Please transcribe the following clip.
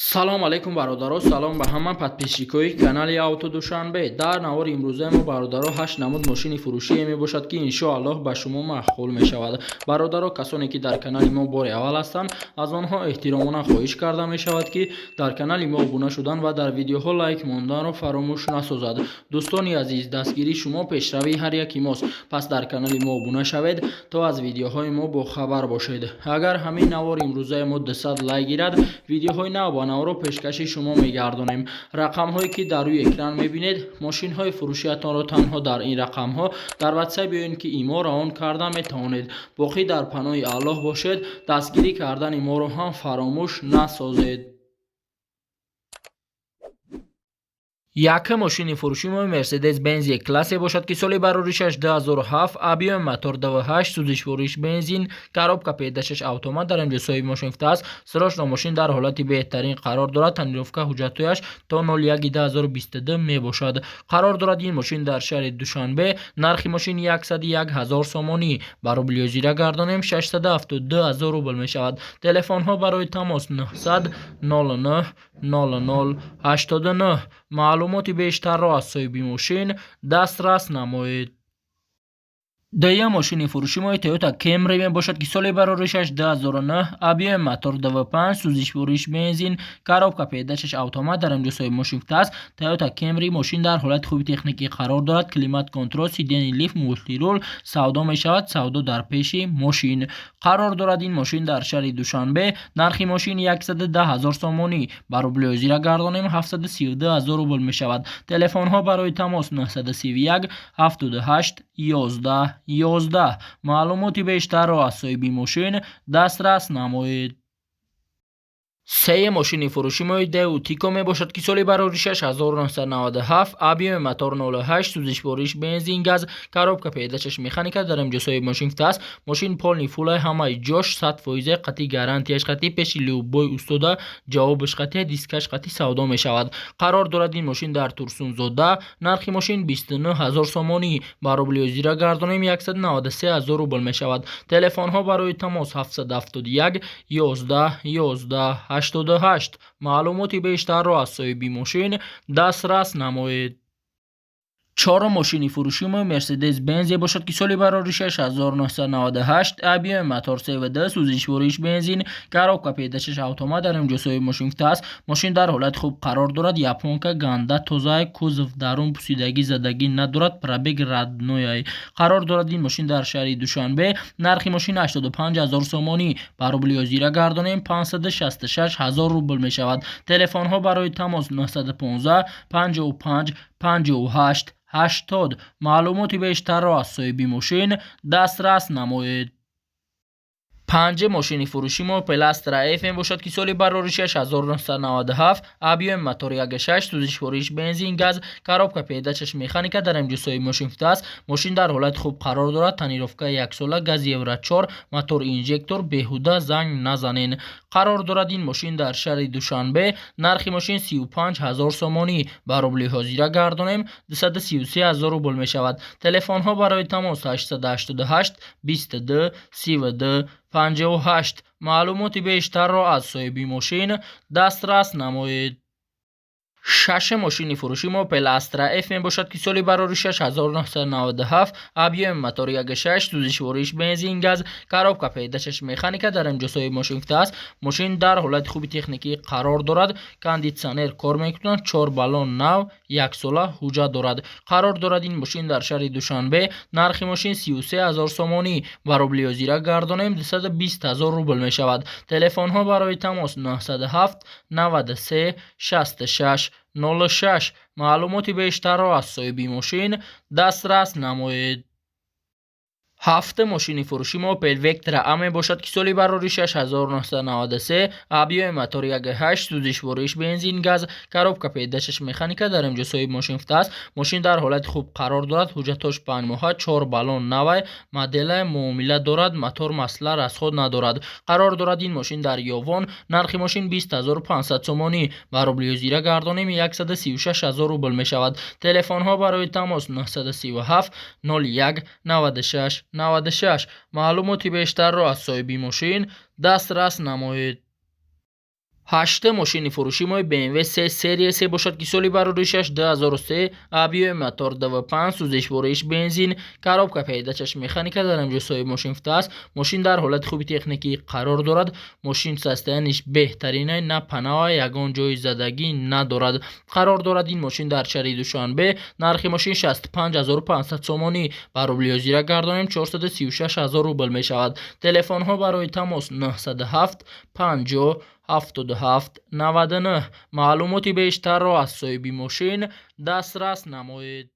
Салом алейкум, бародаро, салом ба ҳама подписчикои канали Авто Душанбе. Дар навори имрӯзаи мо, бародаро, ҳашт намуд мошини фурӯшие мебошад, ки иншоаллоҳ ба шумо маъқул мешавад. Бародаро, касоне ки дар канали мо бори аввал ҳастанд, аз онҳо эҳтиромона хоҳиш карда мешавад, ки дар канали мо обуна шудан ва дар видеоҳо лайк монданро фаромӯш насозад. Дӯстони азиз, дастгирии шумо пешравии ҳар яки мост, пас дар канали мо обуна шавед, то аз видеоҳои мо бохабар бошед. Агар ҳамин навори имрӯзаи мо 200 лайк гирад, видеоҳои нав ба навро пешкаши шумо мегардонем. Рақамҳое ки дар рӯи экран мебинед, мошинҳои фурӯшиятонро танҳо дар ин рақамҳо дар ватсап ё ин ки имо равон карда метавонед. Боқӣ дар паноҳи Аллоҳ бошед, дастгирӣ кардани моро ҳам фаромӯш насозед. Якум мошини фурӯши мо Мерседес Бенз Е-классе бошад, ки соли бароришаш 2007, объёми мотор 2.8, сӯзишвориш бензин, коробка П6 автомат. Дар инҷо соҳиби мошин гуфтааст, срочно мошин дар ҳолати беҳтарин қарор дорад, тонировка ҳуҷҷатҳояш то 01/2022 мебошад. Қарор дорад ин мошин дар шаҳри Душанбе. Нархи мошин 101 ҳазор сомонӣ, ба рубли ҳозира гардонем, 672 ҳазор рубл мешавад. Телефонҳо барои тамос 900 09 00 89. Маълумоти бештарро аз соҳиби мошин дастрас намоед. Дуюм мошини фурӯши мо Toyota Camry мебошад, ки соли бароришаш 2009, объёми мотор 2.5, сӯзишвориш бензин, коробка П6 автомат. Дар инҷо соҳиби мошин гуфтааст, Toyota Camry мошин дар ҳолати хуби техникӣ қарор дорад, климат-контроль, сиденье лифт, мультируль. Савдо мешавад, савдо дар пеши мошин. Қарор дорад ин мошин дар шаҳри Душанбе. Нархи мошин 110 ҳазор сомонӣ, ба рубли ҳозира гардонем, 732 ҳазор рубл мешавад. Телефонҳо барои тамос 931 78 11 11. Маълумоти бештарро аз соҳиби мошин дастрас намоед. Сеюм мошини фурӯши мои Дэу Тико мебошад, ки соли бароришаш 1997, объёми мотор 08, сӯзишвориш бензин, газ, коробка П6 механика. Дар инҷо соҳиби мошин гуфтааст, мошин полный фулай, ҳамаи ҷош 100 фоизе, қатъи гарантияш, қатъи пеши любой устода ҷавобаш қатъи, дискаш қатъи савдо мешавад. Қарор дорад ин мошин дар Турсунзода. Нархи мошин 29 ҳазор сомонӣ, ба рубли ҳозира гардонем, 193 ҳазор рубл мешавад. Телефонҳо барои тамос 771 11 11 88. Маълумоти бештарро аз соҳиби мошин дастрас намоед. Чорум мошини фурӯши мо Мерседес Бензе бошад, ки соли бароришаш 1998, объёми мотор 3.2, сӯзишвориш бензин, коробка П6 автомат. Дар инҷо соҳиби мошин гуфтааст, мошин дар ҳолати хуб қарор дорад, японка, ганда тозаи, кузов дарун пусидагӣ, задагӣ надорад, пробег родной. Қарор дорад ин мошин дар шаҳри Душанбе. Нархи мошин 85 ҳазор сомонӣ, ба рубли ҳозира гардонем, 566 ҳазор рубл мешавад. Телефонҳо барои тамос 915 55 58 80. Маълумоти бештарро аз соҳиби мошин дастрас намоед. Панҷум мошини фурӯши мо Опел Астра F мебошад, ки соли бароришаш 1997, объёми мотор 1.6, сӯзишвориш бензин, газ, коробка П6 механика. Дар инҷо соҳиби мошин гуфтааст, мошин дар ҳолати хуб қарор дорад, тонировка яксола, газ Евро 4, мотор инжектор, беҳуда занг назанен. Қарор дорад ин мошин дар шаҳри Душанбе. Нархи мошин 35 ҳазор сомонӣ, ба рубли ҳозира гардонем, 233 ҳазор рубл мешавад. Телефонҳо барои тамос 888 22 32 58. Маълумоти бештарро аз соҳиби мошин дастрас намоед. Шашум мошини фурӯши мо Opel Astra F мебошад, ки соли бароришаш 1997, объёми мотор 1.6, сӯзишвориш бензин, газ, коробка П6 механика. Дар инҷо соҳиби мошин гуфтааст, мошин дар ҳолати хуби техникӣ қарор дорад, кондитсионер кор мекунад, чор баллон нав, яксола ҳуҷҷат дорад. Қарор дорад ин мошин дар шаҳри Душанбе. Нархи мошин 33 ҳазор сомонӣ, ба рубли ҳозира гардонем, 220 ҳазор рубл мешавад. Телефонҳо барои тамос 907 93 66 06. Маълумоти бештарро аз соҳиби мошин дастрас намоед. Ҳафтум мошини фурӯши мо Opel Vectra A мебошад, ки соли бароришаш 1993, объёми мотор 1.8, сӯзишвориш бензин, газ, коробка П6 механика. Дар инҷо соҳиби мошин гуфтааст, мошин дар ҳолати хуб қарор дорад, ҳуҷҷатҳош 5 моҳа, чор баллон навай, моделай муомила дорад, мотор масла расход надорад. Қарор дорад ин мошин дар Ёвон. Нархи мошин 20 500 сомонӣ, ба рубли ҳозира гардонем, 136 ҳазор рубл мешавад. Телефонҳо барои тамос 937 01 96 96. Маълумоти бештарро аз соҳиби мошин дастрас намоед. Ҳаштум мошини фурӯши мо BMW 3 серия 3 бошад, ки соли бароришаш 2003, объёми мотор 2,5, сӯзишвориш бензин, коробка передачаш механика. Дар инҷо соҳиби мошин гуфтааст, мошин дар ҳолати хуби техникӣ қарор дорад. Мошин состояниш беҳтарина, на панава, ягон ҷои задагӣ надорад. Қарор дорад ин мошин дар шаҳри Душанбе. Нархи мошин 65 500 сомонӣ, ба рубли ҳозира гардонем, 436 000 рубл мешавад. Телефонҳо барои тамос: 907 50 77 99. Маълумоти бештарро аз соҳиби мошин дастрас намоед.